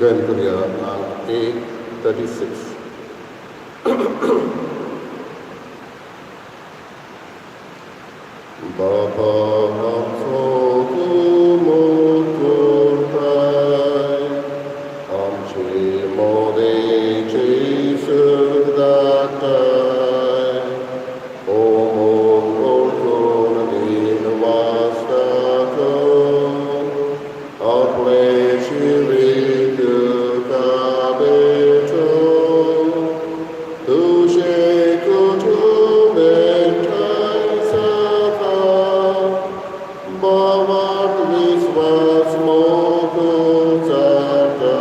गायन करूया अंक 836. बाबा आमचो तूं मोग करताय, आमचे मदें जेजूक धाडटाय. ओ मोग वळखून दीन वासता आपलें जिवीत तुका भेटोवन, तुजें कुटूंब एकठांय जाता, भावार्थ विस्वास मोग उचारता.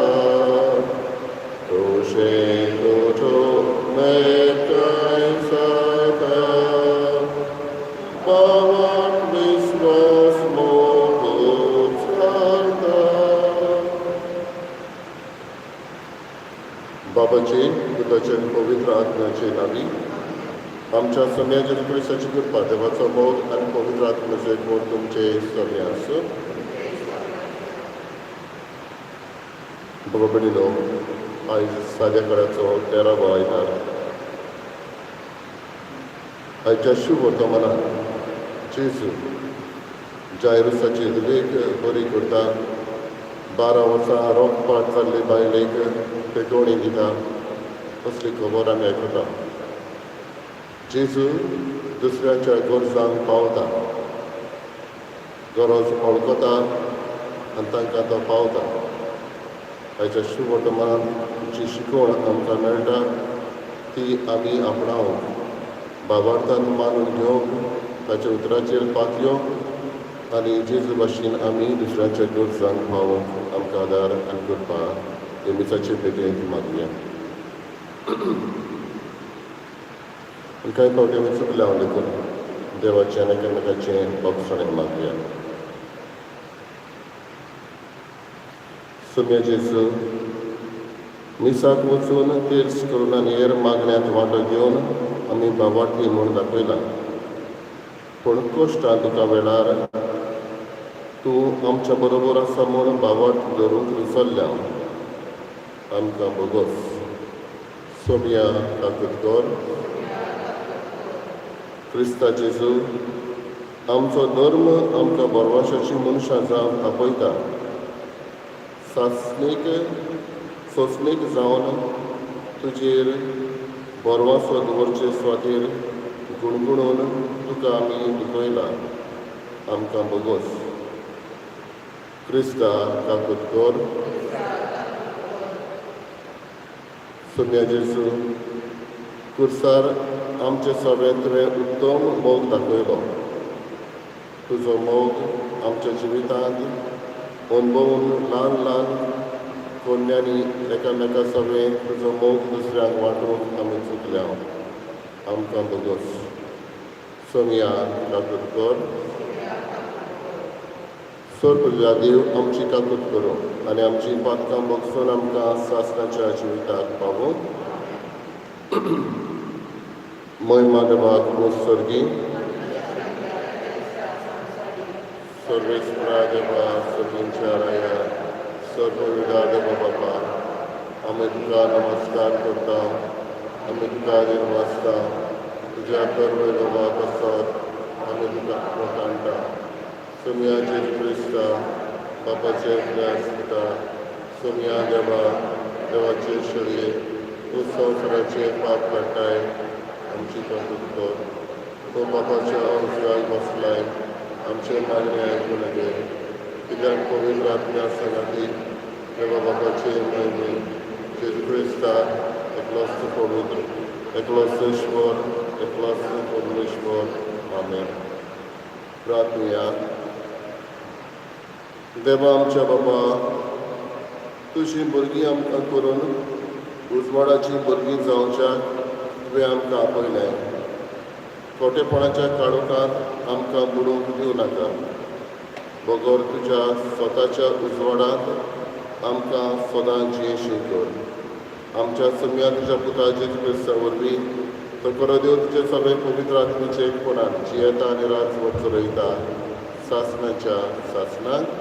तुजें कुटूंब एकठांय जाता, भावार्थ विस्वास मोग उचारता. बाबाचे, पुताचे आनी पवित्र आत्म्याचे नांवी. आमच्या सोम्या जेजू क्रिस्ताची कृपा, देवाचो मोग आनी पवित्र आत्म्याचो एकवट तुमचे सगळे आसूं. बाबा भयणीनो, आयज साद्या कडाचो 13वो आयतार. आयच्या शुभ वर्तमानात जेजू जायरुसाची धुवेक बरी करता, 12 वर्सां रोखपाक जाल्ले बायलेक पेटोवणी दिता, असली खबर आमी आयकता. जेजू दुसऱ्याच्या गरजांक पावता, गरज वळखता आनी तांकां तो पावता. आयच्या शुभ वर्तमानांत जी शिकवण आमकां मेळटा ती आमी आपणावंक, भावार्थान मानून घेवंक, ताच्या उतराचेर पातयेवंक आनी जेजू भाशेन आमी दुसऱ्यांच्या गरजांक पावोवंक आमकां आदार आनी कृपा हे मिसाचे भेटेंत मागुया. आनी कांय फावटी आमी चुकल्या देखून देवाचें आनी एकामेकाचें भोगसणें मागुया. सोम्या जेजू, मिसाक वचून तीर्स करून आनी हेर मागण्यांत वांटो घेवन आमी भावार्थी म्हूण दाखयलां, पूण कश्टां दुखां वेळार तूं आमच्या बरोबर आसा म्हूण भावार्थ धरूंक विसरल्या. आमकां भोगोस. सोम्या ताकद कर. क्रिस्ता जेजू, आमचो धर्म आमकां बरवाशाची मनशां जावन आपयता. सासणीक सोंसणीक जावन तुजेर बरवासो दवरचे स्वातीर गुणगुणून तुका आमी दुखयला. आमकां भोगोस. क्रिस्ता काकूत कर. सोम्या जेजू, कुर्सार आमचे सगळें तुवें उत्तम मोग दाखयलो. तुजो मोग आमच्या जिवितांत अणभवून ल्हान ल्हान कोन्यांनी एकामेका सगळें तुजो मोग दुसऱ्यांक वांटूंक आमी चुकल्या. आमकां भोगोस. सोम्या काकूत कर. सर्व देव आमची काकूत करूं आनी आमची पातकां भोगसून आमकां सासणाच्या जिविताक पावूं. महिमा देवाक उत्सर्गी. सर्वेस्परा देवा, सगळींच्या राया, सर्वविधा देवा बापा, आमी तुका नमस्कार करता, आमी तुका देव वाचता. तुज्या कर्व देवा पासत आमी तुका वखाणटा. सोम्या जेजू क्रिस्ता, बापाचे पुता, सोम्या देवा, देवाचे शरीर, तूं संवसाराचे पाप काडटाय, आमची काकूत कर. तूं बापाच्या उजव्याक बसलाय, आमचे मागणे आयकून घे. कित्याक पवित्र आत्म्या सांगाती देवा बापाचे महिमे, जेजू क्रिस्ता, एकलोच पवित्र, एकलोच ईश्वर, एकलोच परमेश्वर. आमेन. प्रार्थुया. देवा आमच्या बाबा, तुजी भुरगीं आमकां करून उजवाडाची भुरगीं जावच्याक तुवें आमकां आपयलें. खोटेपणाच्या काळोखांत आमकां बुडूंक दिवं नाका, बगर तुज्या स्वताच्या उजवाडांत आमकां सदां जियेशी कर. आमच्या सोम्या तुज्या पुता जेजू क्रिस्ता वरवीं, तो खरो देव तुजे सगळे पवित्र आत्म्याचे एकपणान जियेता आनी राजवट चलयता सासणाच्या सासणाक.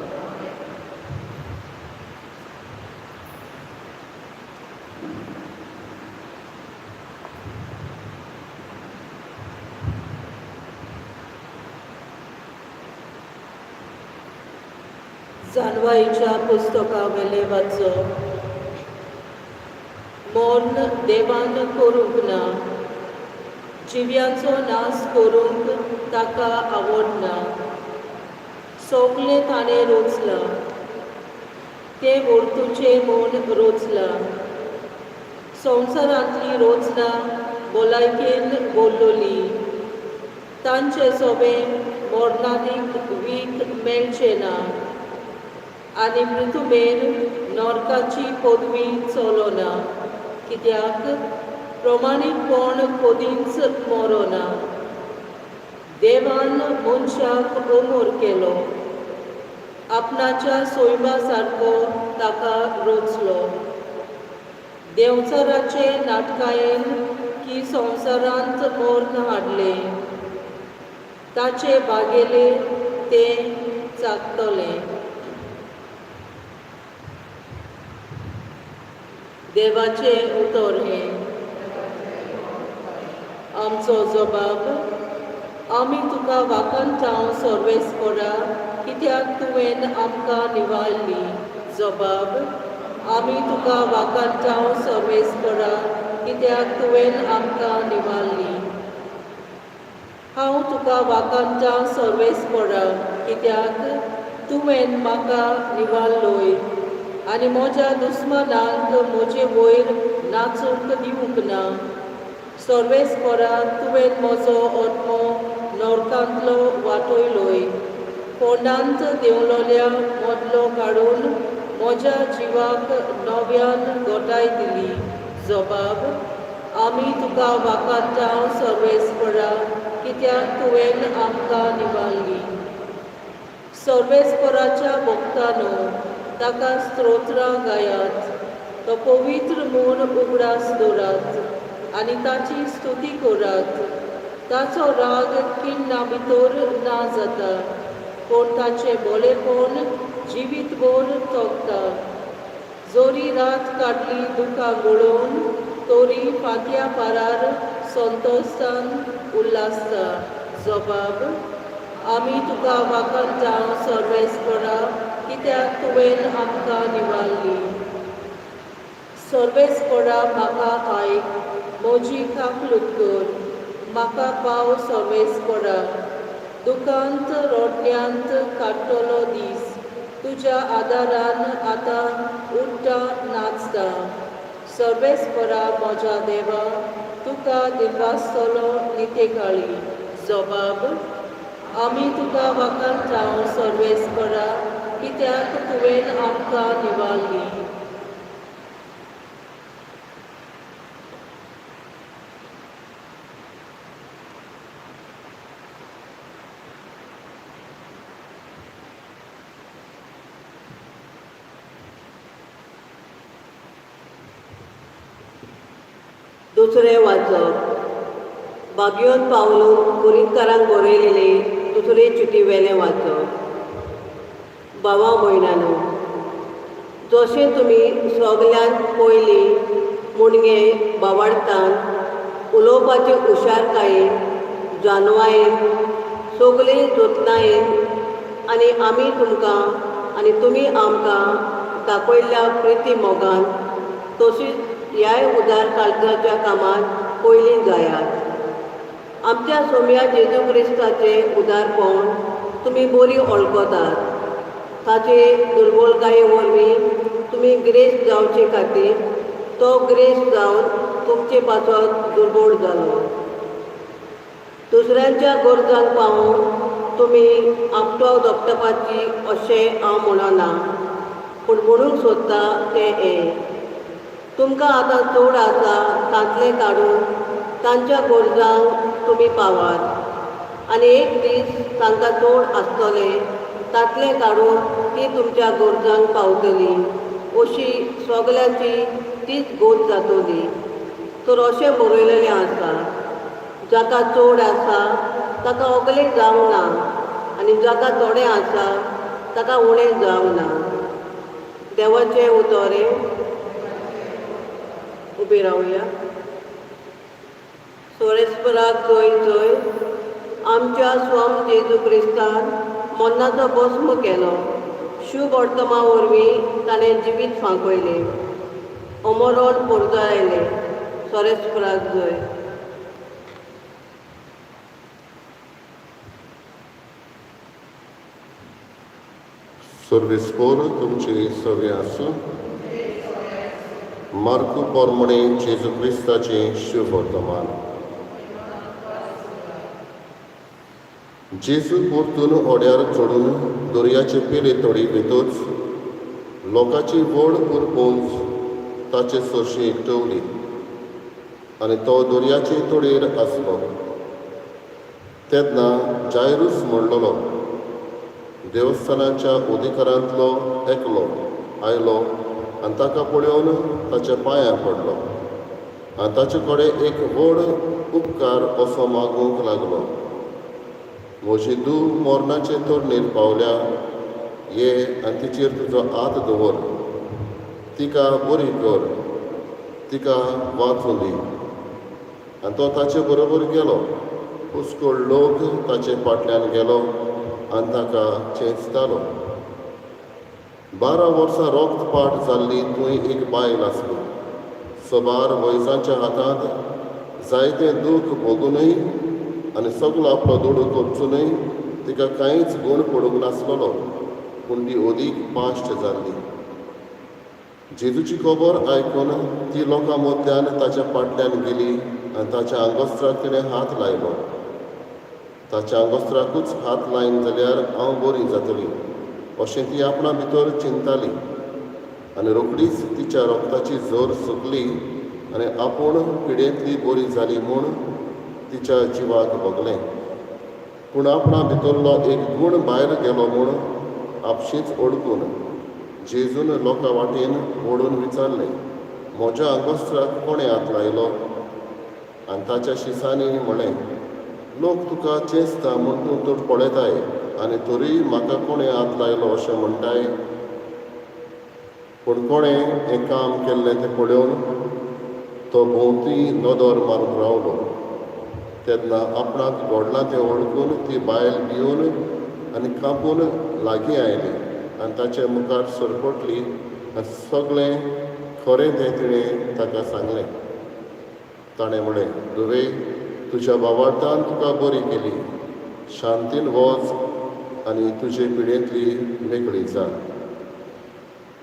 जानवाईच्या पुस्तकावेले वाचप. मर्ण देवान करूंक ना, जिव्यांचो नाश करूंक ताका आवडना. सगलें ताणें रोचलां, तें वर्तुचें म्हूण रोचलां. संवसारांतली रोचना भलायकेन बोल्लोली, तांचे सोबें मरणादीक वीख मेळचें ना आनी मृतुमेर नरकाची पदवी चलना, कित्याक प्रमाणीकपण कदींच मरना. देवान मनशाक अमर केलो, आपणाच्या सैमा सारको ताका रचलो. देंवचाराचे नाटकायेन की संवसारांत मर्ण हाडलें, ताचे बागेले तें चाकतलें. देवाचें उतर हें. आमचो जबाब. आमी तुका वाखाणटांव सर्वेस्परा, कित्याक तुवें आमकां निवारली. जबाब. आमी तुका वाखाणटांव सर्वेस्परा, कित्याक तुवें आमकां निवारली. हांव तुका वाखाणटां सर्वेस्परा, कित्याक तुवें म्हाका निवारलोय आनी म्हज्या दुस्मानांक म्हजे वयर नाचूंक दिवंक ना. सर्वेस्परा, तुवें म्हजो आत्मो नरकांतलो वाटयलोय, फोंडांत देंवलोल्या मदलो काडून म्हज्या जिवाक नव्यान गोटाय दिली. जबाब. आमी तुका वाखाणटांव सर्वेस्परा, कित्याक तुवें आमकां निवारली. सर्वेस्पराच्या भक्तानो, ताका स्तोत्रां गायात, तो पवित्र म्हूण उगडास दवरात आनी ताची स्तुती करात. ताचो राग किण्णा भितर ना जाता, पूण ताचें बोलेपण जिवीतभर तगता. जोरी रात काडली दुकां गळोवन, तरी फांत्या पारार संतोशान उल्हासता. जबाब. आमी तुका वाखाणटांव सर्वेस्परा, कित्याक तुवें आमकां निवारली. सर्वेस्परा, म्हाका आयक, म्हजी काकलूत कर, म्हाका पाव सर्वेस्परा. दुकांत रडण्यांत काडटलो दीस, तुज्या आदारान आतां उठ्ठा नाचता. सर्वेस्परा म्हज्या देवा, तुका दिनवासतलो नितेकाळी. जबाब. आमी तुका वाखाणटांव सर्वेस्परा, कित्याक तुवें आमकां निवारली. दुसरें वाचप. बागियोन पावलून कुरिंतकारांक बरयलेले दुसरे चिटी वेलें वाचप. भावा भयणानो, जशें तुमी सगल्यांत पयलीं मुणगे बावाडतान उलोवपाचे हुशारकायेन, जानवायेन, सगळे जतनायेन आनी आमी तुमकां आनी तुमी आमकां दाखयल्ल्या प्रिती मोगान तशीच ह्याय उदार काळजाच्या कामांत पयलीं जायात. आमच्या सोम्या जेजू क्रिस्ताचें उदारपण तुमी बरी वळखतात. ताचे दुर्बलकाये वरवीं तुमी ग्रेस जावचे खातीर तो ग्रेस जावन तुमचे पासत दुर्बळ जालो. दुसऱ्यांच्या गरजांक पावोवन तुमी आपटो दपटपाची अशें हांव म्हणना, पूण म्हणूंक सोदता तें हें, तुमकां आतां चड आसा तांतलें काडून तांच्या गरजांक तुमी पावात आनी एक दीस तांकां चड आसतलें तांतलें काडून ती तुमच्या गरजांक पावतली. अशी सगल्यांची तीच गोत जातली. तर अशें बरयलेलें आसा, जाका चड आसा ताका अगलेक जावंक ना आनी जाका थोडें आसा ताका उणें जावंक ना. देवाचें उतर. उबे रावया. सोरेस्पराक जय जय. आमच्या स्वाम जेजू क्रिस्तान मरणाचो भस्म केलो. शुभ वर्तमा वरवीं ताणें जिवीत फांकयलें, अमरण पोरजळायलें. सोरेस्पराक जय. सर्वीस पोर तुमची सगळी आसूं. मार्कू पोरमणे जेजू क्रिस्ताचें शुभ वर्तमान. जेजू परतून होड्यार चडून दर्याचे पेले तडी वयतच लोकांची व्हड उरपुंज ताचे सरशी एकटवली आनी तो दर्याचे तडयेर आसलो. तेन्ना जायरूस म्हणलेलो देवस्थानाच्या अधिकारांतलो एकलो आयलो आनी ताका पळोवन ताच्या पांयार पडलो आनी ताचे कडेन एक व्हड उपकार असो मागूंक लागलो. म्हजी धूव मरणाचे तरणेर पावल्या, ये आनी तिचेर तुजो हात दवर, तिका बरी कर, तिका वाचूं दी. आनी तो ताचे बरोबर गेलो. पुस्कळ लोक ताचे फाटल्यान गेलो आनी ताका चेंचतालो. 12 वर्सां रक्तपाट जाल्ली थंय एक बायल आसली. सबार वैजांच्या हातांत जायतें दूख भोगुनूय आनी सगलो आपलो दुडू खर्चुनूय तिका कांयच गूण पडूंक नासलेलो, पूण ती अदीक पाश्ट जाल्ली. जेजूची खबर आयकून ती लोकां मदल्यान ताच्या फाटल्यान गेली आनी ताच्या आंगोस्त्राक तिणें हात लायलो. ताच्या आंगोस्त्राकूच हात लायन जाल्यार हांव बरी जातली अशें ती आपणा भितर चिंताली आनी रोखडीच तिच्या रक्ताची जोर सुकली आनी आपूण पिडेंतली बरी जाली म्हूण तिच्या जिवाक भोगलें. पूण आपणा भितरलो एक गूण भायर गेलो म्हूण आपशींच ओडकून जेजून लोकां वाटेन ओडून विचारलें, म्हज्या आंगोस्त्राक कोणें हात लायलो? आनी ताच्या शिसांनी म्हळें, लोक तुका चेंचता म्हूण तूं तर पळयताय आनी तरीय म्हाका कोणें हात लायलो अशें म्हणटाय. पूण कोणें हें काम केल्लें तें पळोवन तो भोंवती नदर मारून रावलो. तेन्ना आपणाक घडलां तें वळखून ती बायल भिवन आनी कांपून लागीं आयली आनी ताचे मुखार सरपटली आनी सगळें खरें तें तिणें ताका सांगलें. ताणें म्हळें, धुवे, तुज्या भावार्थान तुका बरी केली, शांतीन वच आनी तुजे पिडेंतली मेकळी जा.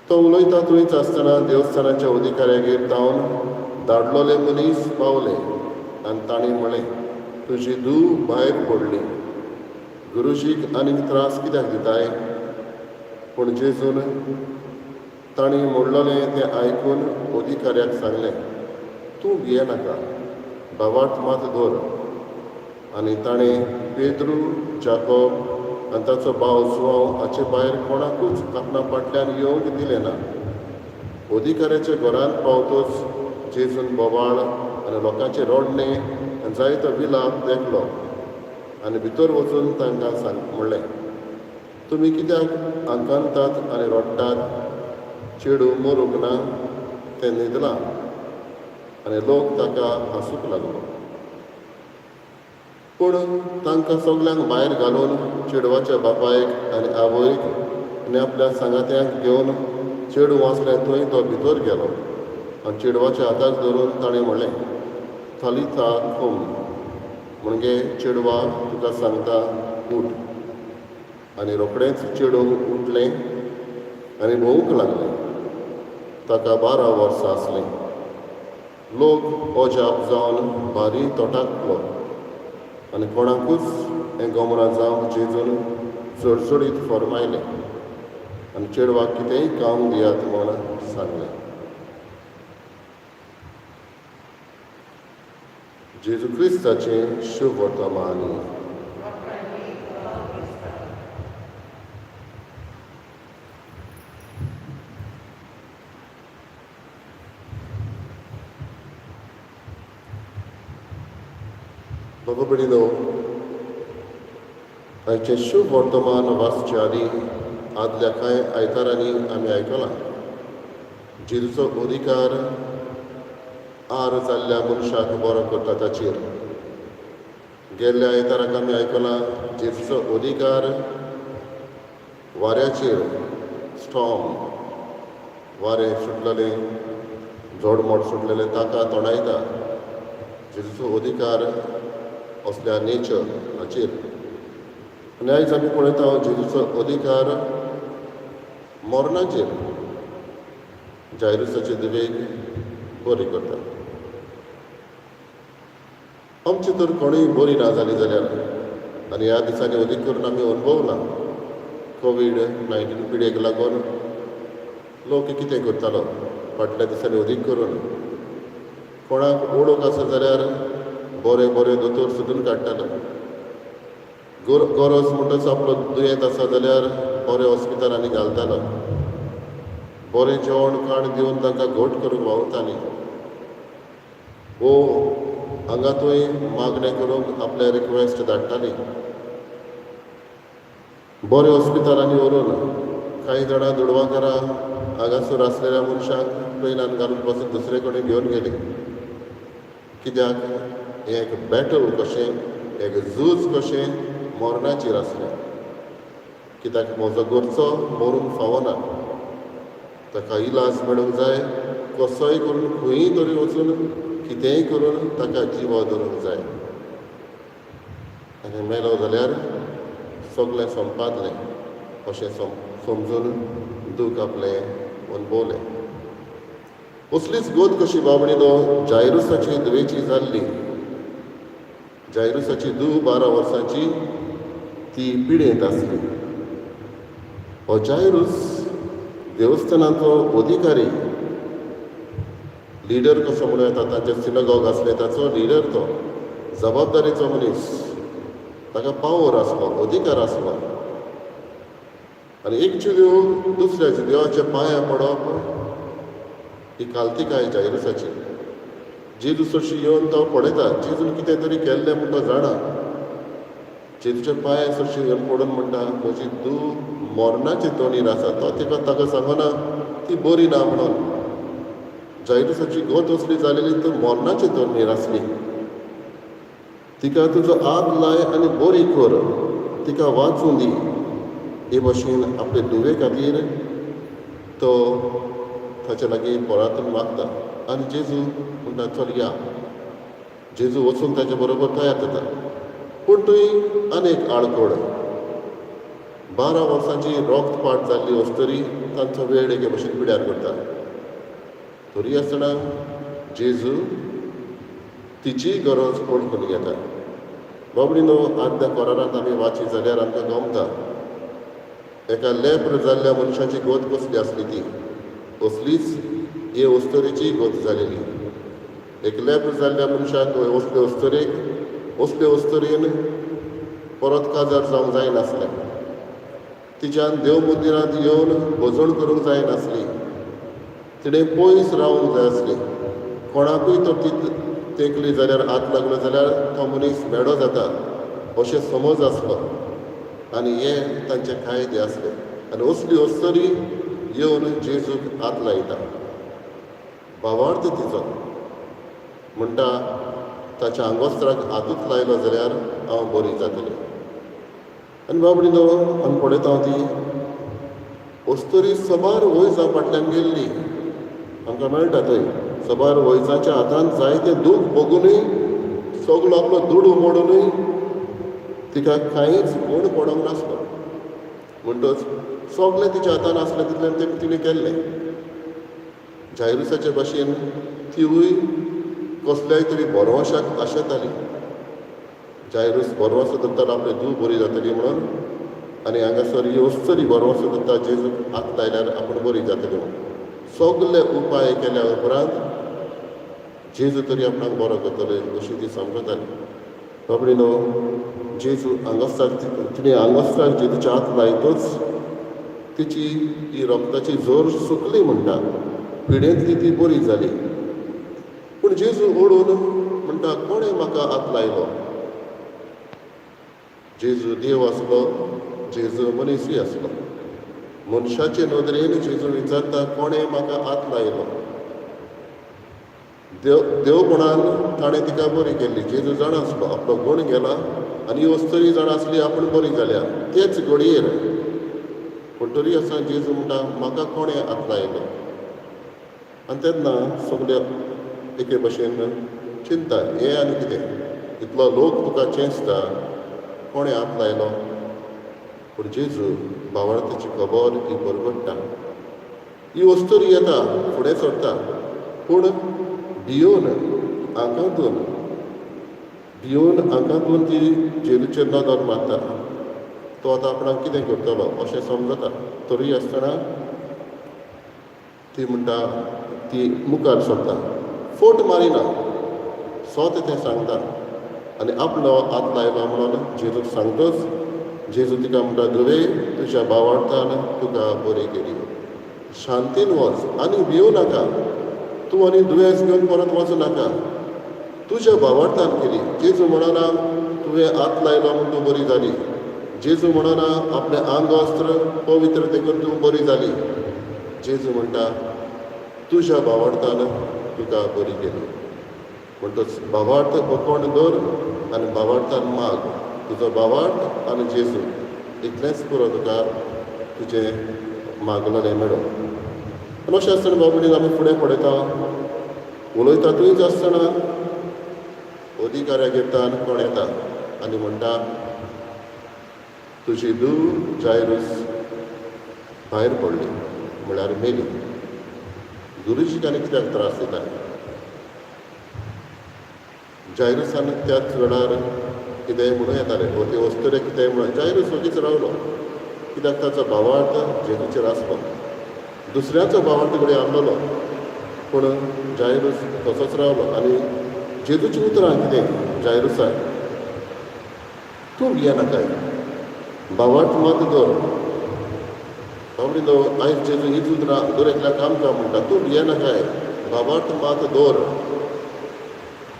तो उलयता थंयच आसतना देवस्थानाच्या अधिकाऱ्यागेर जावन धाडलोले मनीस पावले आनी तांणी म्हळें, तुजी धूव भायर पडली, गुरुजीक आनीक त्रास कित्याक दिताय? पूण जेजून तांणी म्हणलेलें तें आयकून अधिकाऱ्याक सांगलें, तूं भियेनाका, भावार्थ मात दवर. आनी ताणें पेद्रू, जाकोब आनी ताचो भाव जुवांव हाचे भायर कोणाकूच आपणा फाटल्यान येवंक दिलें ना. अधिकाऱ्याच्या घरांत पावतच जेजून बोवाळ आनी लोकांचें रडणें आनी जायतो विलाप देखलो आनी भितर वचून तांकां सांग म्हणलें, तुमी कित्याक आकांतात आनी रडटात? चेडूं मरूंक ना, तें न्हिदलां. आनी लोक ताका हांसूंक लागलो. पूण तांकां सगल्यांक भायर घालून चेडवाच्या बापायक आनी आवयक आनी आपल्या सांगात्यांक घेवन चेडूं आसलें थंय तो भितर गेलो आनी चेडवाच्या हाताक धरून ताणें म्हणलें, थालिथा कुम, म्हणजे चेडवा तुका सांगता उठ. आनी रोखडेंच चेडूं उठलें आनी भोंवूंक लागलें. ताका 12 वर्सां आसलीं. लोक अजाप जावन भारी तोटाकलो आनी कोणाकूच हें गोमरां जावंक जेजून चडचडीत फर्मायलें आनी चेडवाक कितेंय खावंक दियात म्हूण सांगलें. जेजू क्रिस्ताचें शुभ वर्तमान. बाबा भयणीनो, आयचें शुभ वर्तमान वाचचे आदीं आदल्या कांय आयतारांनी आमी आयकलां जेजूचो अधिकार आर जाल्ल्या मनशाक बरो करता ताचेर. गेल्ल्या आयताराक आमी आयकलां जेजूचो अधिकार वाऱ्याचेर, स्टॉर्म, वारें सुटलेलें, झोडमोड सुटलेलें ताका तोणायता. जेजूचो अधिकार असल्या नेचर हाचेर. आनी आयज आमी पळयता जेजूचो अधिकार मरणाचेर, जायरुसाचे धुवेक बरी करता. आमची तर कोणूय बरी ना जाली जाल्यार, आनी ह्या दिसांनी अदीक करून आमी अणभवला कोवीड-19 पिडेक लागून लोक कितें करतालो फाटल्या दिसांनी, अदीक करून कोणाक ओळख आसा जाल्यार बरे बरे दोतोर सोदून काडटालो. गरज म्हणटच आपलो दुयेंत आसा जाल्यार बरे हॉस्पिटलांनी घालतालो, बरें जेवण खाण दिवन तांकां घट करूंक वावुरतालीं, वो हांगा थंय मागणें करूंक आपलें रिक्वेस्ट धाडटालीं. बऱ्या हॉस्पिटलांनी व्हरून कांय जाणां दुडवांकारां हांगासर आसलेल्या मनशांक प्लेनान घालून पासून दुसरे कडेन घेवन गेली. कित्याक हें एक बॅटल कशें, एक झूज कशें मरणाचेर आसलें. कित्याक म्हजो घरचो मरूंक फावना, ताका इलाज मेळूंक जाय, कसोय करून खंयूय तरी वचून कितेंय करून ताका जिवो दवरूंक जाय, आनी मेलो जाल्यार सगळें संपादलें अशें समजून दूख आपलें अणभवलें. असलीच गोत कशी बाबडीनो जायरुसाची धुवेची जाल्ली. जायरुसाची धूव 12 वर्सांची, ती पिडेंत आसली. हो जायरूस देवस्थानाचो अधिकारी, लिडर कसो म्हणूं येता. तांचे सिनगॉग आसलें, ताचो लिडर तो, जबाबदारीचो मनीस, ताका पावर आसलो, अधिकार आसलो. आनी एक चेडयो दुसऱ्या देवाच्या पांयां पडप ही कालतिकाय जायरुसाची. जेजू सरशी येवन तो पळयता, जेजून कितें तरी केल्लें म्हूण तो जाणा. जेजूच्या पांया सरशी येवन पडून म्हणटा, म्हजी धूव मरणाचे तोंडीर आसा. तो तिका ताका सांगना ती बरी ना म्हणून. जायरुसाची गत असली जालेली, तर मरणाचे तोंडीर आसली. तिका तुजो हात लाय आनी बरी कर, तिका वाचूं दी. हे भशेन आपले धुवे खातीर तो ताचे लागीं परातून मागता आनी जेजू म्हणटा, चल या. जेजू वचूंक ताचे बरोबर तयार जाता, पूण थंय आनी एक आडखळ. 12 वर्सांची रक्तपात जाल्ली अस्तरी तांचो वेळ एके भशेन पिड्यार करता. तरी आसतना जेजू तिचीय गरज वळखून घेता. बाबडीनो, आदल्या करारांत आमी वाची जाल्यार आमकां गमता एका लेप्र जाल्ल्या मनशाची गत कसली आसली. ती असलीच हे अस्तरेची गत जालेली. एक लेप्र जाल्ल्या मनशाक, असले अस्तरेक, असले अस्तरेन परत काजार जावंक जायनासलें. तिच्यान देव मंदिरांत येवन भजण करूंक जायनासली. तिणें पयस रावंक जाय आसलें. कोणाकूय तर ती तेंकली जाल्यार, हात लागलो जाल्यार तो मनीस मेडो जाता अशें समज आसलो आनी हे तांचे कायदे आसले. आनी असली अस्तरी येवन जेजूक हात लायता. भावार्थ तिचो म्हणटा, ताच्या आंगोस्त्राक हातूच लायलो जाल्यार हांव बरी जातलें. आनी बाबडीनो, आमी पळयता ती अस्तरी सबार वयजां फाटल्यान गेल्ली. आमकां मेळटा थंय सबार वयजाच्या हातान जायते दूख भोगुनूय, सगलो आपलो दुडू मोडुनूय तिका कांयच गूण पडोंक नासलो. म्हणटच सगलें तिच्या हातान आसलें तितलें तें तिणें केल्लें. जायरुसाचे भाशेन तिवूय कसल्याय तरी भरवंशाक आशेताली. जायरूस भरवंसो दवरतालो आपली धूव बरी जातली म्हणून, आनी हांगासर ही अस्तरी भरवंसो दवरता जेजूक हात लायल्यार आपूण बरी जातली म्हणून. सगले उपाय केल्या उपरांत जेजू तरी आपणाक बरो करतले अशी ती समजताली. बाबडीनो, जेजू आंगोस्त्राक, तिणें आंगोस्त्राक जेजूच्या हात लायतच तिची ही रक्ताची जोर सुकली म्हणटा, पिडेंतली ती बरी जाली. पूण जेजू ओडून म्हणटा, कोणें म्हाका हात लायलो? जेजू देव आसलो, जेजू मनीसूय आसलो. मनशाचे नदरेन जेजू विचारता, कोणें म्हाका हात लायलो? देव देवपणान ताणें तिका बरी केल्ली. जेजू जाणा आसलो आपलो गूण गेला आनी ही अस्तुरी जाणा आसली आपूण बरी जाल्या तेच घडयेर. पूण तरी आसतना जेजू म्हणटा म्हाका कोणें हात लायलो? आनी तेन्ना सगळे एके भशेन चिंता हें आनी कितें, इतलो लोक तुका चेंचता, कोणें हात लायलो? पूण जेजू भावार्थाची खबर ही परगट्टा. ही अस्तुरी येता, फुडें सरता, पूण भियोन आकांतून, भियोन आकांतून ती जेजूचेर नदर मारता. तो आतां आपणाक कितें करतलो अशें समजता. तरी आसतना ती म्हणटा, ती मुखार सरता, फोट मारिना, स्वता तें सांगता आनी आपलो हात लायलो म्हणून जेजूक सांगतच जेजू तिका म्हणटा, धुवे तुज्या भावार्थान तुका बरी केली, शांतीन वच आनी भिवू नाका, तूं आनी दुयेंस घेवन परत वचूं नाका, तुज्या भावार्थान केली. जेजू म्हणना तुवें हात लायलो म्हूण तूं बरी जाली. जेजू म्हणना आपलें आंगवस्त्र पवित्र देखून तूं बरी जाली. जेजू म्हणटा तुज्या भावार्थान तुका बरी केली. म्हणटच भावार्थ कोण दवर आनी भावार्थान माग, तुजो भावार्थ आनी जेजू इतलेंच पुरो तुका तुजें मागलेलें मेळो. आनी अशें आसतना बाबडी आमी फुडें पळयता, उलयता थंयच आसतना अधिकाऱ्या घेतान कोण येता आनी म्हणटा तुजी धूव जायरूस भायर पडली, म्हळ्यार मेली. गुरुजीक आनी कित्याक त्रास दिता? जायरुसान त्याच वेळार कितेंय म्हणूं येतालें, वो ते अस्तुरेक कितेंय म्हणूं. जायरूस वगीच रावलो, कित्याक ताचो भावार्थ जेजूचेर आसलो. दुसऱ्याचो भावार्थ घडये आसलेलो, पूण जायरूस तसोच रावलो. आनी जेजूचीं उतरां कितें जायरुसाक, तूं भियेनाकाय, भावार्थ मात दवर. बाबडीनो आयज जेजू हीच उतरां दर एकल्याक आमकां म्हणटा, तूं भियेनाकाय, भावार्थ मात दवर.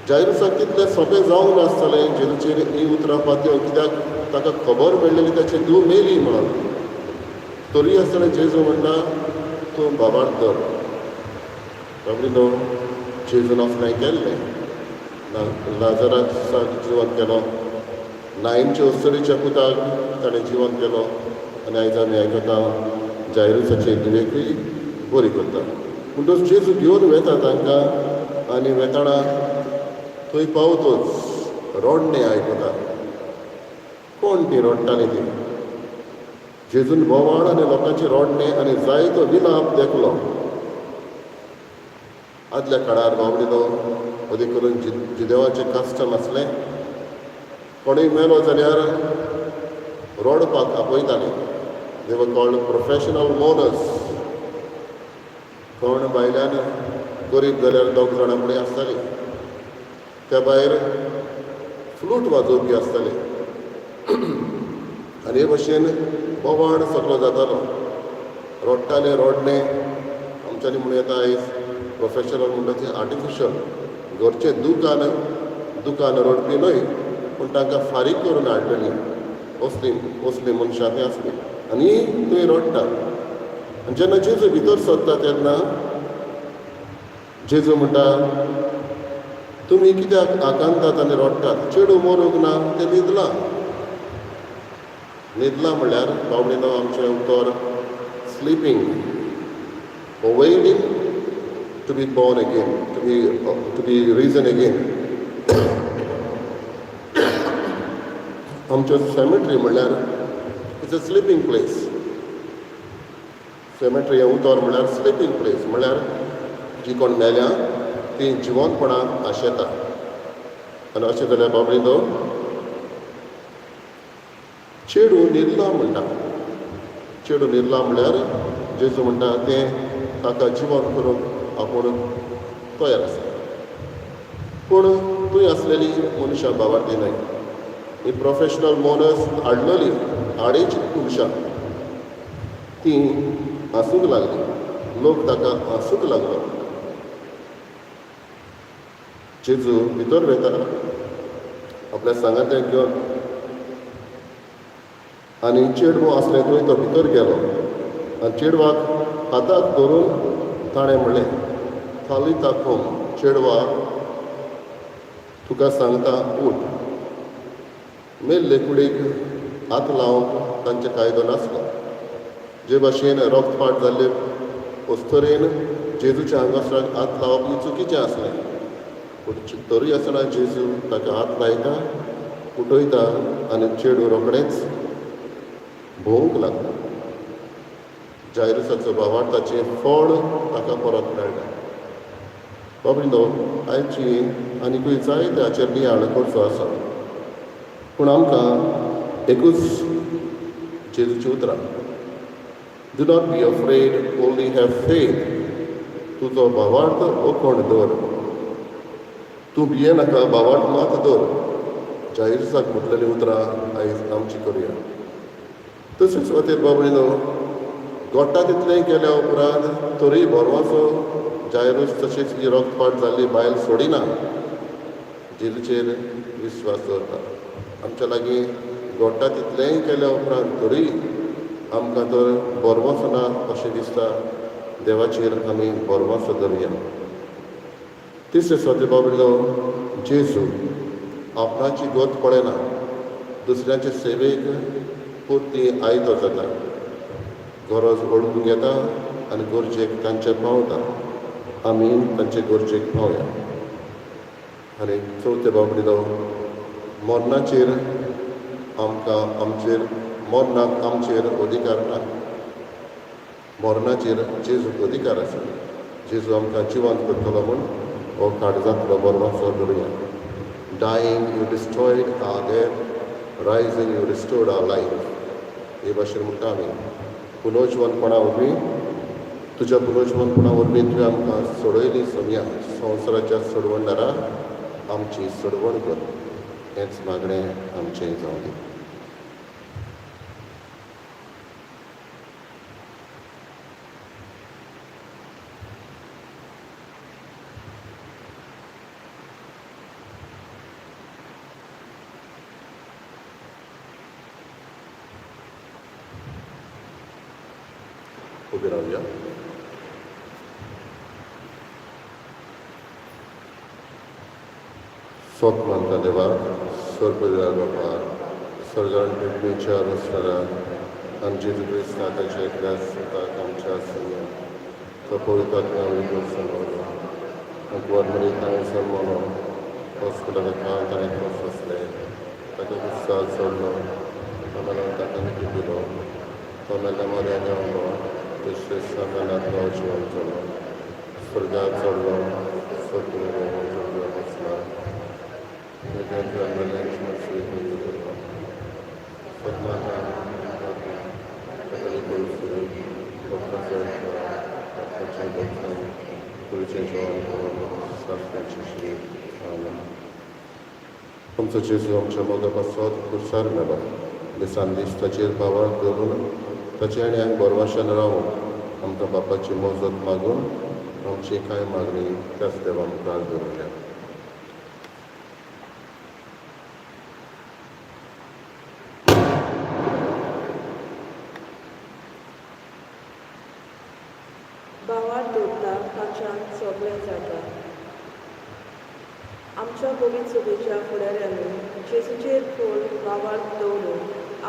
जायरुसाक तितलें सोंपें जावंक नासतलें जेजूचेर हीं उतरां पातयेवंक, कित्याक ताका खबर मेळ्ळेली ताची धूव मेली म्हणून. तरी आसतना जेजू म्हणटा तूं भावार्थ दवर. बाबडीनो जेजून असलें केल्लें, लाजराक जिवंत केलो, नायनच्या अस्तुरेच्या पुताक ताणें जिवंत केलो, आनी आयज आमी आयकता जायरुसाचे धुवेकूय बरी करता. म्हणटच जेजू घेवन वेता तांकां आनी वेताना थंय पावतच रडणें आयकता. कोण ती रडटाली ती? जेजून बोवाळ आनी लोकांचें रडणें आनी जायतो विलाप देखलो. आदल्या काळार बाबडीलो अदीक करून जुदेवाचें कस्टम आसलें, कोणूय मेलो जाल्यार रडपाक आपयताले. They were called professional mourners. कोण भायल्यान गरीब जाल्यार दोग जाणां फुडें आसतालीं, त्या भायर फ्लूट वाजोवपी आसताले, आनी हे भशेन बोवाळ सगलो जातालो, रडटाले रडणें. आमच्यांनी म्हणूं येता आयज प्रोफेशनल म्हणटा तें आर्टिफिशल, घरचें दुकान दुकान रडपी न्हय, पूण तांकां फारीक करून हाडलेली असली असली मनशां ती आसली आनी थंय रडटा. आनी जेन्ना जेजू भितर सरता तेन्ना जेजू म्हणटा तुमी कित्याक आकांतात आनी रडटात? चेडूं मरूंक ना, तें न्हिदलां. न्हिदलां म्हणल्यार बाबडीनो आमचें उतर sleeping, awaiting to be born again, to be risen again. आमच्यो सेमेट्री म्हणल्यार it's a sleeping place. Cemetery हें उतर म्हणल्यार स्लिपींग प्लेस, म्हणल्यार जी कोण मेल्या ती जिवंतपणान आशेता. आनी अशें जाल्यार बाबडीनो चेडूं न्हिदलां म्हणटा. चेडूं न्हिदलां म्हणल्यार जेजू म्हणटा तें ताका जिवन करूंक आपूण तयार आसा. पूण थंय आसलेली मनशां भावार्थी न्हय, ही प्रोफेशनल मोनस हाडलेली आडेची मनशां ती हांसूंक लागली. लोक ताका हांसूंक लागलो. जेजू भितर वेता आपल्या सांगात्याक घेवन आनी चेडवो आसलें थंय तो भितर गेलो आनी चेडवाक हाताक धरून ताणें म्हणलें थालिता कोम, चेडवा तुका सांगता उठ. मेल्ले कुडीक हात लावंक तांचे कायदो नासलो. जे भाशेन रक्तपात जाल्ले अस्तरेन जेजूच्या आंगासराक हात लावप ही चुकीचें आसलें, पूण तरूय आसतना जेजू ताका हात लायता, उठयता आनी चेडूं रोखडेंच भोंवूंक लागता. जायरुसाचो भावार्थाचें फळ ताका परत मेळटा. बाबरिनो, आयची आनिकूय जायते हाचेर नियाळ करचो आसा, पूण आमकां एकूच जेजूची उतरां, do not be afraid, only have faith. तुजो भावार्थ ओखण दवर, तूं भिये नाका, भावार्थ मात दवर. जायरुसाक म्हटलेलीं उतरां आयज आमची करुया. तशेंच सुवातेर बाबरिनो, घडटा तितलें केल्या उपरांत तरीय भरवंसो जायरूस तशेंच ही रक्तपात जाल्ली बायल सोडिना, जेजूचेर विस्वास दवरता. आमच्या लागीं घडटा तितलेंय केल्या उपरांत तरीय आमकां तर भरवंसो ना अशें दिसता, देवाचेर आमी भरवंसो दवरुया. तिसरे सुवातेर बाबरिनो, जेजू आपणाची गत पळयना, दुसऱ्यांचे सेवेक पुरती आयतो जाता, गरज ओळखून घेता आनी गरजेक तांचे पावता. आमी तांचे गरजेक पावया. आनी चवथे बाबडिलो, मरणाचेर आमकां आमचेर मरणाक आमचेर अधिकार ना, मरणाचेर जेजूक अधिकार आसा. जेजू आमकां जिवंत करतलो म्हूण हो काळजांतलो भरवंसो दवरुया. Dying, you destroyed our death; rising, you restored our life. हे भाशेन म्हणटा आमी, पुनर्जिवनपणा वरवीं, तुज्या पुनर्जिवनपणा वरवीं तुवें आमकां सोडयली सोमया. संवसाराच्या सोडवणदारा, आमची सोडवण कर. हेंच मागणें आमचें जावं दी. उबी रावया. सोत मानता देवा, सर्व बापा, स्वर्गान पृथ्वीच्या रचणारा आनी जेजू क्रिस्ता ताच्या एकल्या सुताक आमच्या आसुया, तो पवित्र आत्म्या वरवीं समजलो, आमकां ताणें जल्मलो, हॉस्पिटलाक काल ताणें क्रॉस आसले, ताका कुस्तार चडलो, आम्हाला ताका निकी दिलो, तो मेल्ल्या मऱ्यान देंवलो, दुसरे दिसा मेल्ल्यांतलो जिवन जालो, स्वर्गार चडलो, सर्व बसला. आमचो जेजू आमच्या मोगा पासत खुर्सार मेलो. दिसान दीस ताचेर भावार्थ दवरून ताचे आनी भरवंशान रावून आमकां बापाची मजत मागून आमची कांय मागणी त्याच देवा मुखार दवरुया. भावार्थ दवरता ताच्यान सगळें जाता. आमच्या पवित्र सभेच्या फुडाऱ्यांनी जेजूचेर खोल भावार्थ दवरून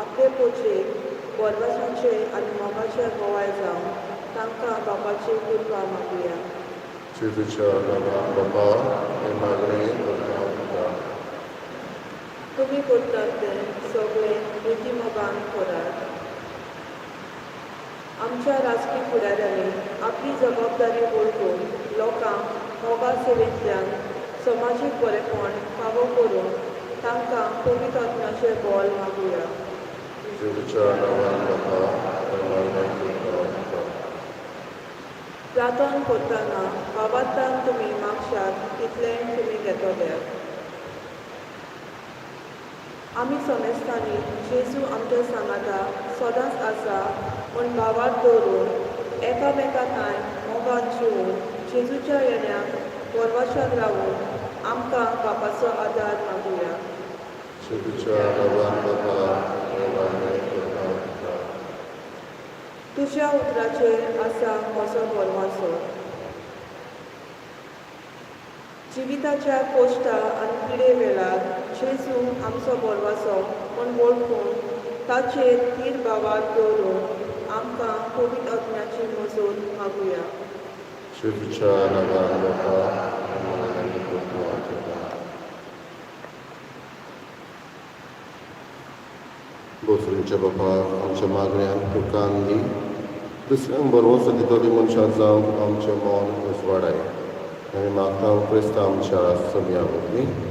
आपले पोचयेक बोरवासाचे आनी मोगाचे गवाय जावन तांकां बापाची कृपा मागुया. जेजूच्या नांवान बापा, हें मागणें करता तुका. तुमी करतात तें सगळें प्रिती मोगान करात. आमच्या राजकी फुडाऱ्यांनी आपली जबाबदारी वळखून लोकांक मोगा सेवेंतल्यान समाजीक बरेपण फावो करून तांकां पवित्र आत्म्याचें बळ मागुया. जेजूच्या नांवान बापा, हें मागणें करता तुका. प्रार्थना करतना बाबांतान तुमी मागशात तितलें तुमी घेतले. आमी समेस्तांनी जेजू आमच्या सांगाता सदांच आसा म्हूण भावार्थ दवरून एकामेका ठांय मोगान जिवून जेजूच्या येण्याक भरवशान रावून आमकां बापाचो आदार मागुया. जेजूच्या नांवान बापा, हें मागणें करता तुका. तुज्या उतराचेर आसा म्हजो भरवंसो. जिविताच्या कोश्टा आनी पिडे वेळार जेजू आमचो बोरवासो म्हूण वळखून ताचेर धीर भावार्थ दवरून आमकां पवित्र आत्म्याची मजत मागुया. जेजूच्या नांवान बापा, आनी पवित्र बोसरींच्या बापा, आमच्या मागण्यांक तूं कान दी. दुसऱ्यांक भरवंसो दितली मनशां जावंक आमचें मन उजवाडाय. आमी मागता क्रिस्तांव आमच्या सम्या वरवीं.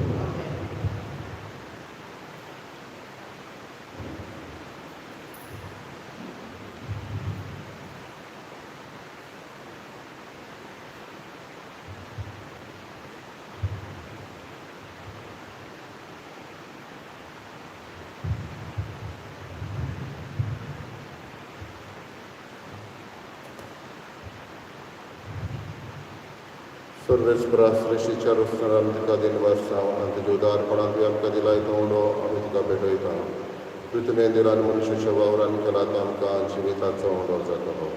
सर्वेस्परा सृश्टीच्या रस्त्यार आमी तुका दिनवास आनी तुज्या उदारपणान तुवें आमकां दिलाय तो उंडो आमी तुका भेटयता. तुवें दिला आनी मनशाच्या वावरान केला तो आमकां जिविताचो उंडो जातलो.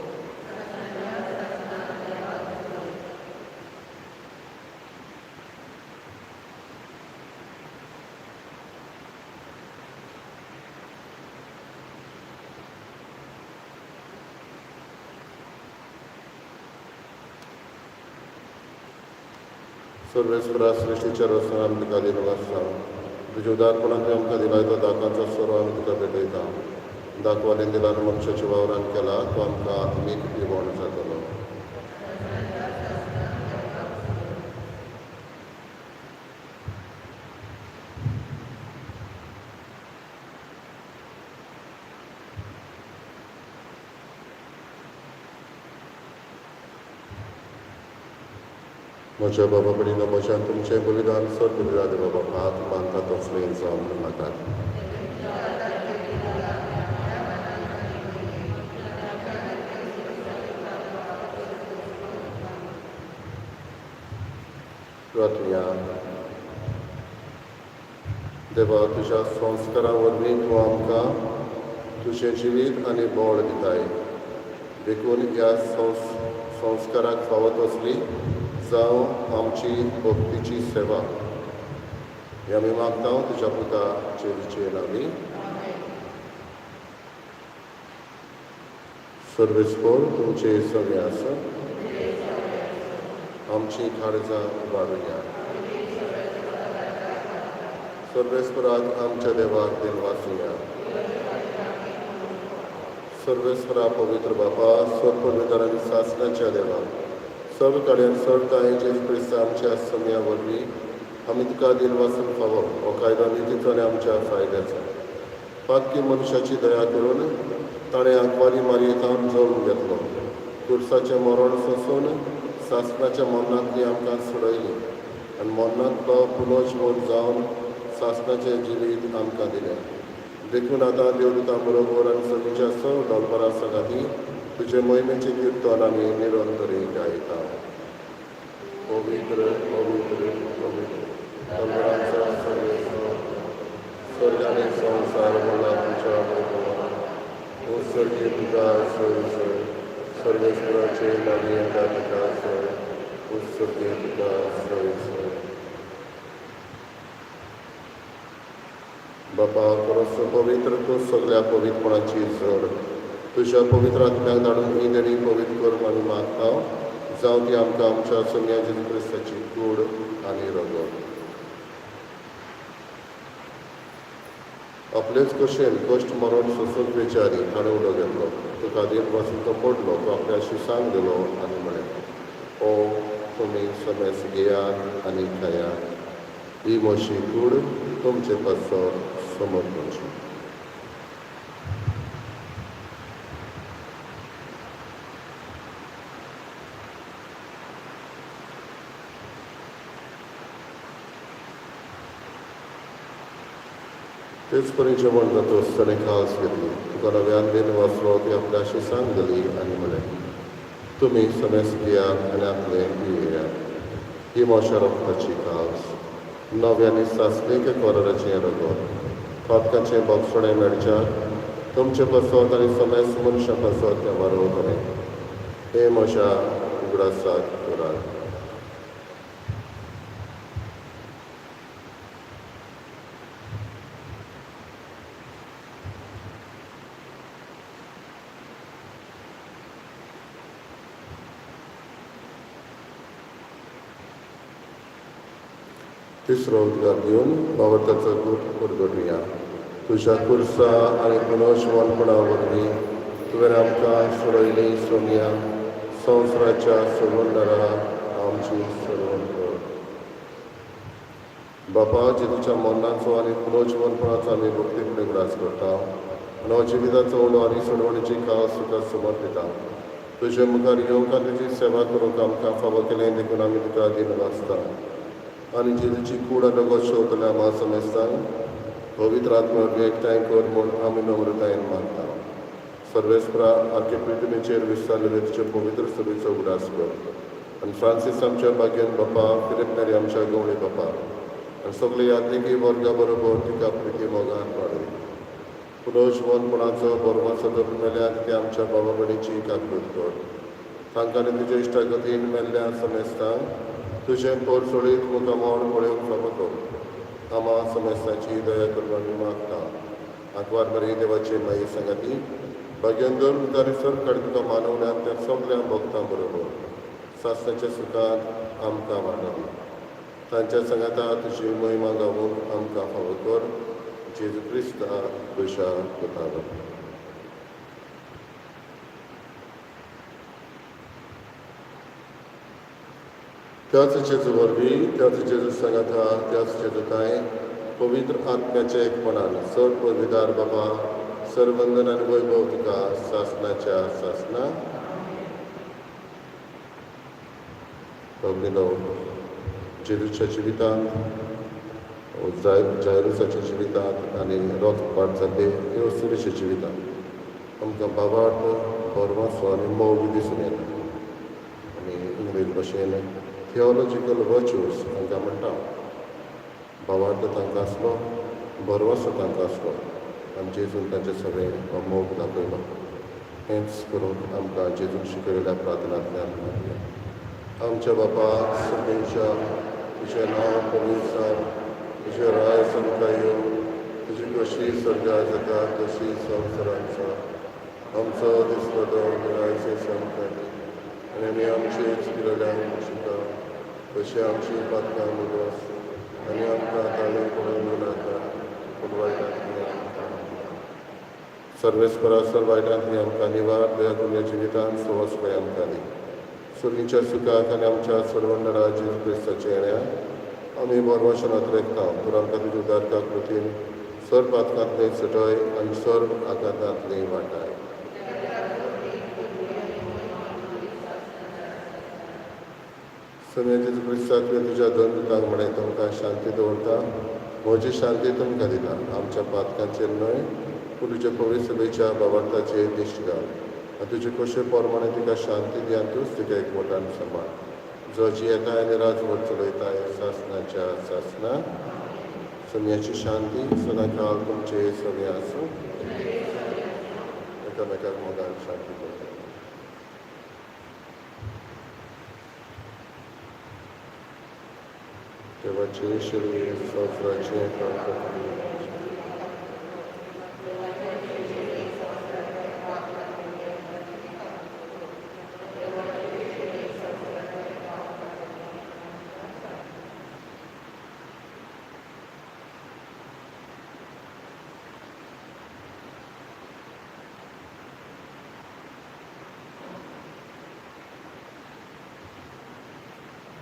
सर्वेस्परा सृश्टीच्या रस्त्यार आमी तुका दिनवास. तुज्या उदारपणान तुवें आमकां दिलाय तो दाकांचो सोरो आमी तुका भेटयता. दाखवालें दिला आनी मनशाच्या वावरान केला तो आमकां आत्मीक जिवण जातलो. म्हज्या बाबा कडेन म्हज्यान तुमचें बलिदान सर बलिदान बाबा हात मानता तसलें जावं नाकात. प्रार्थना. देवा, तुज्या संस्कारा वरवीं तूं आमकां तुजें जिवीत आनी बळ दिताय. देखून ह्या संस्काराक फावो तसली जावं आमची भक्तीची सेवा. हे आमी मागता तुज्या पुता जेजूचे नांवी. सर्वेस्पर तुमचे सगळे आसा. आमची काळजां उबारुया. सर्वेस्पराक आमच्या देवाक दिनवासुया. सर्वेस्परा पवित्र बापा, सर्व आनी सासणाच्या देवा, सर्व कडेन सर्व ताई जेजू क्रिस्त आमच्या सम्या वरवीं आमी तुका दिनवासून फावो हो कायदो नितीचो आनी आमच्या फायद्याचो. पातकी मनशाची दया करून ताणें आंकवारी मारयेंत जल्म घेतलो. कुर्साचें मरण सोंसून सासणाच्या मरणांतली आमकां सोडयली आनी मरणांतलो पुनर्जीवन जावन सासणाचें जिवीत आमकां दिलें. देखून आतां देवदूतां बरोबर आनी सगळीच्या सर्व दलबरा सांगाती तुजे मोहिमेचें किर्तन आमी निरंतरी गायता. पवित्र पवित्र पवित्र दलबरांचो सर्वेस्पर, स्वर्ग आनी संवसार भरला तुज्या वैभवान. उत्सर्गी तुका सय सय, सर्वेस्पराचे नांवी येता तुका सय, उत्सर्गी तुका सय सय. बापा, खरोच पवित्र तूं सगळ्या पवित्रपणाची जड. तुज्या पवित्र आत्म्याक धाडून ही देणी पवित्र करूंक आमी मागता. जावं ती आमकां आमच्या सोम्या जेजू क्रिस्ताची कूड आनी रगत. आपलेच कशेन कश्ट मरण सोंसूंक विचारी ताणें उलो घेतलो. तुका दिनवासून तो पडलो. तो आपल्या शिसांक दिलो आनी म्हळें, ओ तुमी समेस घेयात आनी खायात. ही म्हजी कूड तुमचे पासत समर्पणची. तेच परी जेवण जातच ताणें खास घेतली. तुका नव्यान दिनवासलो. ती आपल्या शिसांक दिली आनी म्हळें, तुमी समेस घेयात आनी आपलें पियेयात. ही म्हज्या रक्ताची खास, नव्या आनी सासणीक कराराचें रगत. पातकाचें बक्षणें मेळच्याक तुमचे पासत आनी समेस मनशां पासत तें वारवतलें. हें म्हज्या उगडासाक करात. तिसरो उद्गार घेवन भावार्थाचो गूट उरगटुया. तुज्या कुर्सा आनी पुनर्जिवनपणा वरवीं तुवें आमकां सोडयली सोनिया, संवसाराच्या सोडवणदारा आमची सोडवण कर. बापा, जेजूच्या मरणाचो आनी पुनर्जिवनपणाचो आमी भक्तीफुडें उगडास करता आनी हो जिविताचो उलो आनी सोडवणीची खास तुका समर्पिता. तुजे मुखार येवंक आनी तुजी सेवा करूंक आमकां फावो केलें देखून आमी तुका दीन वाचता. आनी जेजूची कूड आनी रगत शेवतल्या आमा समेस्तांक पवित्र आत्म्या वरवीं एकठांय कर म्हूण आमी नम्रतायेन मागता. सर्वेस्परा, आख्खे पृथ्वीचेर विस्तारलेले तुजे पवित्र सभेचो उगडास कर आनी फ्रांसीस आमच्या भाग्यान बापा, फिलीप नेरी आमच्या गवळी बापा आनी सगळे यात्रिकी वर्गा बरोबर तिका प्रिती मोगान वाडय. पुनर्जिवनपणाचो बरमाचो धरून मेल्यार ते आमच्या बाबा भयणीची काकूत कर. तांकां आनी तुज्या इश्टागतीन मेल्ल्या समेस्तांक तुजें पोर सोडीत मुखामोड पळोवंक फावो कर. आमा समेस्ताची दया करून आमी मागता. आंकवार मरी देवाची माई सांगाती भाग्यंदर मुखार सर काड तुका मानवल्या त्या सगल्या भक्तां बरोबर सासणाच्या सुखांत आमकां वाडली. तांच्या सांगाता तुजी महिमा गावूंक आमकां फावो कर. जेजू क्रिस्ता तुज्या पुता. त्याच जेजू वरवीं, त्याच जेजू सांगाता, त्याच जेजू कांय पवित्र आत्म्याच्या एकपणान सर पविदार बाबा, सर्वंदन आनी वैभव तुका सासणाच्या सासना. भगणीलो, जेजूच्या जिवितांत, जायरुसाच्या जिवितांत आनी रक्तपात जाल्ले ह्यो सुरेच्या जिवितांत आमकां भावार्थ, भरवंसो आनी मोग दिसून येता. आमी इंग्लीश भाशेन थियोलॉजिकल वर्च्यूज तांकां म्हणटा. भावार्थ तांकां आसलो, भरवंसो तांकां आसलो आनी जेजून तांचे सगळें हो मोग दाखयलो. हेंच करूंक आमकां जेजून शिकयलेल्या प्रार्थनांतल्यान मागया. आमच्या बापा सगळ्यांच्या, तुजें नांव पवित्र जावं, तुजें राज आमकां येवं, तुजी कशी स्वर्गार जाता तशी संवसारांत जावं. आमचो दिसपटो आयज आमकां दी आनी आमी आमचे चुकिल्ल्यांक शिका तशी आमची पातकां मुगस आनी आमकां ताणें पडून नाका पूण वायटांतली आमकां. सर्वेस्परा, सर वायटांतली आमकां निवार, दया करून जिवितांत सवसपाय आमकां दी. सुर्गीच्या सुखाक आनी आमच्या सर्वंडरा जेजू क्रिस्ताच्या येण्या आमी बरवशनात रेखता. तर आमकां तुज्या उदारका कृतीन सर पातकांतले सुटय आनी सर आघातांतले वाटाय. समेत जेजू क्रिस्ता, तुवें तुज्या दोन दुतांक म्हणें, तुमकां शांती दवरता, म्हजी शांती तुमकां दिता. आमच्या पातकांचेर न्हय पूण तुज्या पवित्र सभेच्या भावार्थाचेर दिश्ट घाल आनी तुजे कशे प्रमाणे तिका शांती दी आनी तूंच तिका एकवटान सांबाळ, जो जियेता आनी राजवट चलयता सासणाच्या सासना. सोम्याची शांती सदांकाळ तुमचे सगळे आसूं. एकामेकाक मोगान शांती दवरता. देवाचे शरीर संवसाराचें पाप.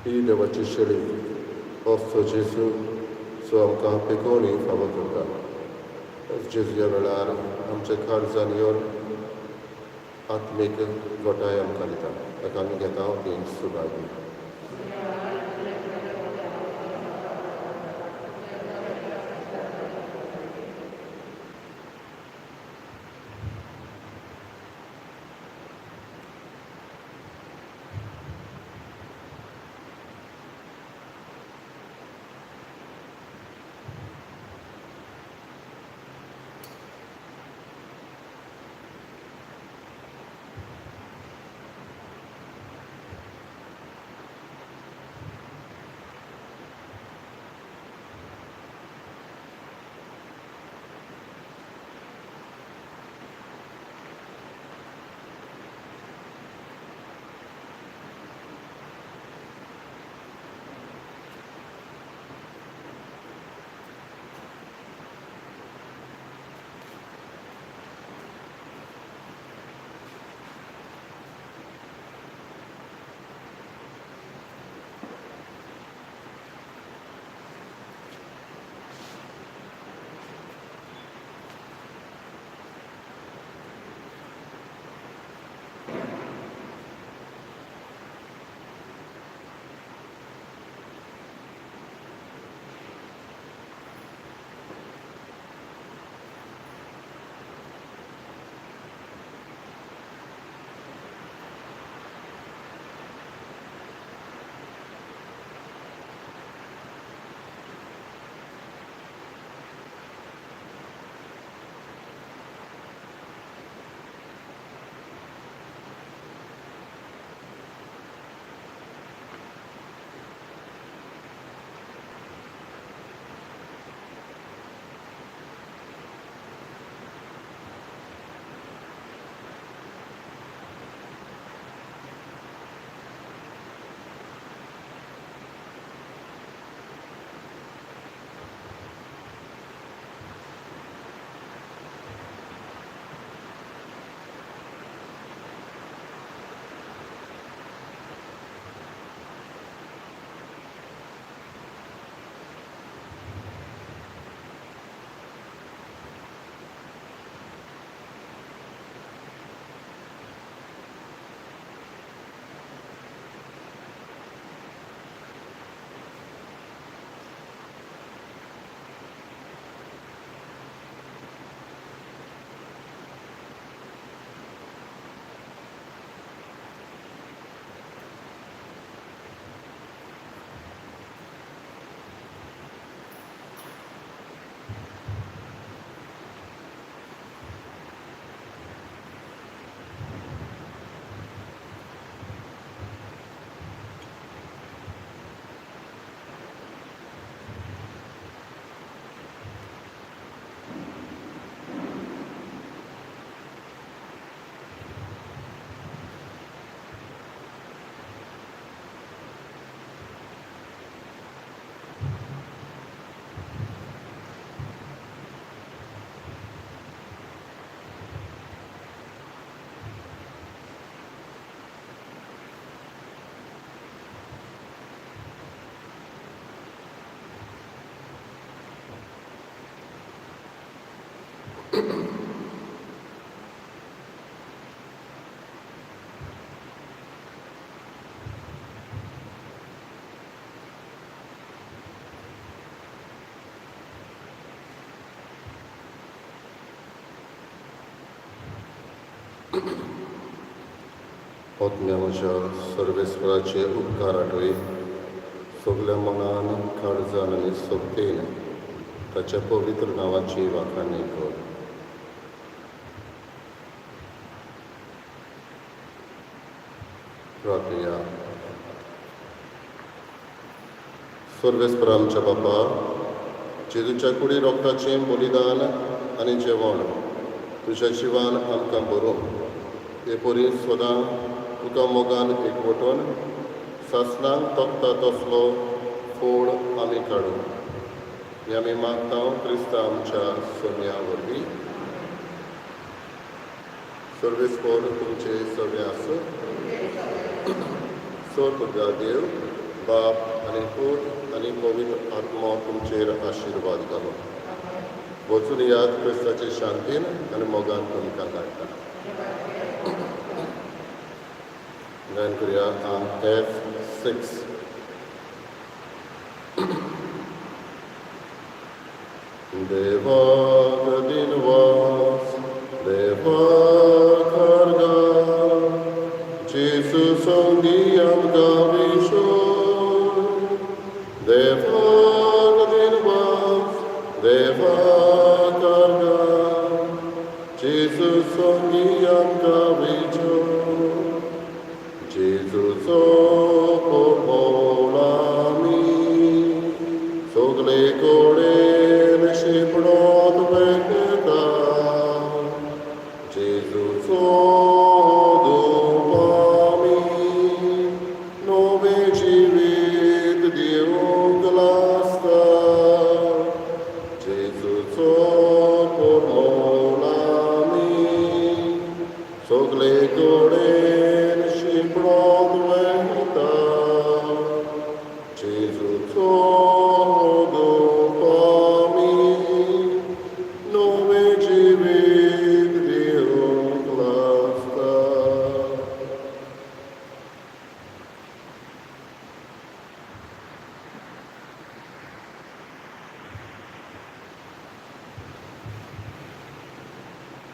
ही देवाची शरीर असो जेजू जो आमकां पिकोवणी फावो करता. जेजू ह्या वेळार आमच्या काळजान येवन आत्मीक घटाय आमकां दिता. ताका आमी घेता ती सुभागी. आत्म्या म्हज्या सर्वेस्वराचे उपकार आठय. सगल्या मनान, काळजान आनी सोबतेन ताच्या पवित्र नांवाची वाखाणी कर. प्रार्थया. सर्वेस्पर आमच्या बापा, जेजूच्या कुडी रोगताचें बलिदान आनी जेवण तुज्या जिवान आमकां बरोवन ते परी सदां तुका मोगान एकवटून सासणांक तोखता तसलो फोड आमी काडूं. हें आमी मागता क्रिस्ता आमच्या सोम्या वरवीं. सर्वेस्पर तुमचे सगळे आसूं. सर तुज्या देव बाप आनी पूत आनी पवित्र आत्मो तुमचेर आशिर्वाद घालो. वचून याद क्रिस्ताचे शांतीन आनी मोगान तुमकां धाडटा. गायन करूया F6. देवाक दिनवास, देवाक अर्गां, जेजू संगी आमकां विशोर. देवाक दिनवास, देवाक अर्गां, जेजू संगी आमकां विशोर. जेजूचो पोळामी सगळे.